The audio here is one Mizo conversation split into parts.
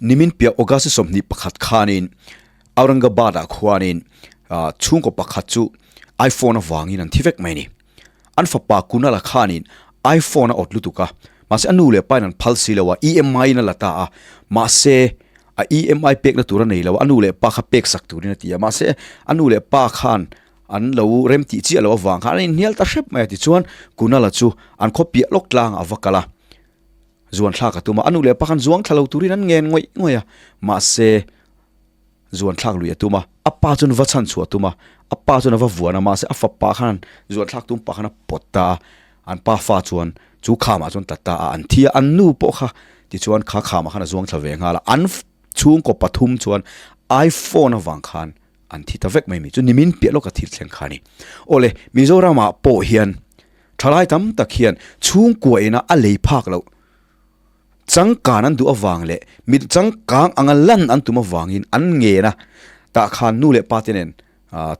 Nimin piah August 21 khanin Aurangabad-ah khuanin chhungkaw pakhat chu iPhone avangin an thi vek mai a ni. An fapa Kunal-a khanin iPhone a awt lutuk a, mahse a nu leh pain an phal si lo a, EMI in a la ta a, mahse a EMI pekna tur a nei lo a, a nu leh pa kha pek sak turin a ti a, mahse a nu leh pa khan an lo rem tih chiah loh avang khan an inhnial ta hrep mai a, tichuan Kunal-a chu an khaw piah lawk tlangah a va kal a, zuan thlak a tum a, a nu leh pa khan zuang thla lo turin an ngen ngawih ngawih a, mahse zuan thlak lui a tum a, a pa chuan va chhan chhuah a tum a, a pa chuan a va vuan a, mahse a fapa khan zuan thlak tum pah khan a pawt ta a, an pa fa chuan chu khamah chuan tla ta a, an thi a, an nu pawh kha tichuan kha khamah khan a zuang thla ve nghal a, an chhungkaw pathum chuan iPhone avang khan an thi ta vek mai mi chu nimin piah lawka thil thleng kha a ni. Awle, Mizoramah pawh hian thalai tam tak hian chhungkua ina a lei phak loh Changkan an duh avang leh mit changkang anga lan an tum avangin an ngen a, tah khan nu leh pa te nen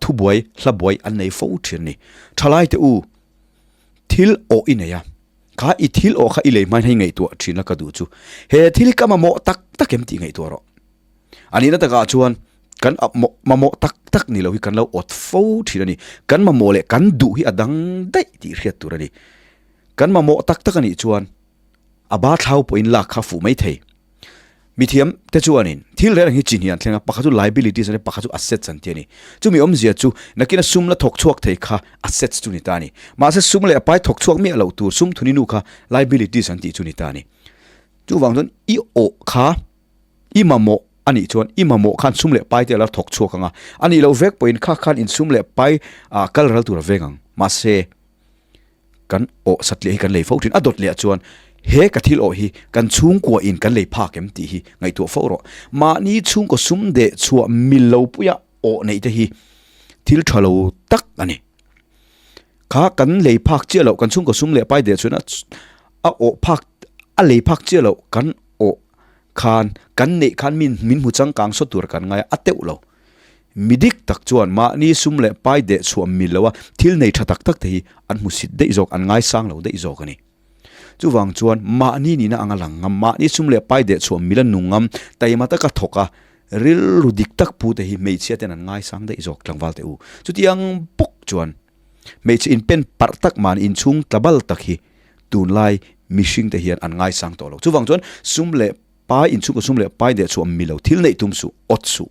thubuai, hlabuai an nei fo thin a ni. Thalai te u, thil awh i nei a, kha i thil awh kha i lei hmain hei ngaihtuah thin la ka duh chu, he thil ka mamawh tak tak em tih ngaihtuah rawh. A nihna takah chuan kan mamawh tak tak ni lo hi kan lo awt fo thin a ni. Kan mamawh leh kan duh hi a dang daih tih hriat tur a ni. Kan mamawh tak tak a nih chuan A ba thlau pawhin lak kha fuh mai thei. Mithiam te chuanin thil reng hi chi hnih an thleng a, pakhat chu liabilities a ni, pakhat chu assets an ti a ni. Chumi awmzia chu nakina sum la thawk chhuak thei kha assets chu ni ta a ni. Mahse sum leh a pai thawk chhuak miah loh tur sum thuni nu kha liabilities an tih chu ni ta a ni. Chuvang chuan i awh kha i mamawh a nih chuan i mamawh khan sum leh pai te a la thawk chhuak ang a, a nih loh vek pawhin kha khan insum leh pai kal ral tur a veng ang. Mahse. Kan awh satliah hi kan lei fo thin. A dawt leh ah chuan he ka thil awh hi kan chhungkua in kan lei phak em tih hi ngaihtuah fo rawh. Mahni chhungkaw sum deh chhuah mil lo puia awh neih te hi thil tha lo tak a ni. Kha kan lei phak chiah loh kan chhungkaw sum leh pai deh chhuahna a awh phak a lei phak chiah loh kan awh khan kan neih khan min min hmu changkang sawt tur kan ngai a, a teuh lo. Mi dik tak chuan mahni sum leh pai deh chhuah mil lo a, thil nei tha tak tak te hi an hmusit daih zawk, an ngaisang lo daih zawk a ni. Chuvang chuan mahni nihna anga lang ngam, mahni sum leh pai deh chhuah mila nung ngam, taima taka thawk a, rilru dik tak pu te hi hmeichhia ten an ngaisang daih zawk tlangval teh u. Chutiang bawk chuan hmeichhe inpen parh tak mahni inchhung tlabal tak hi tunlai mihring te hian an ngaisang tawh lo. Chuvang chuan sum leh pai inchhungkaw sum leh pai deh chhuah mil lo thil neih tum suh, awt suh.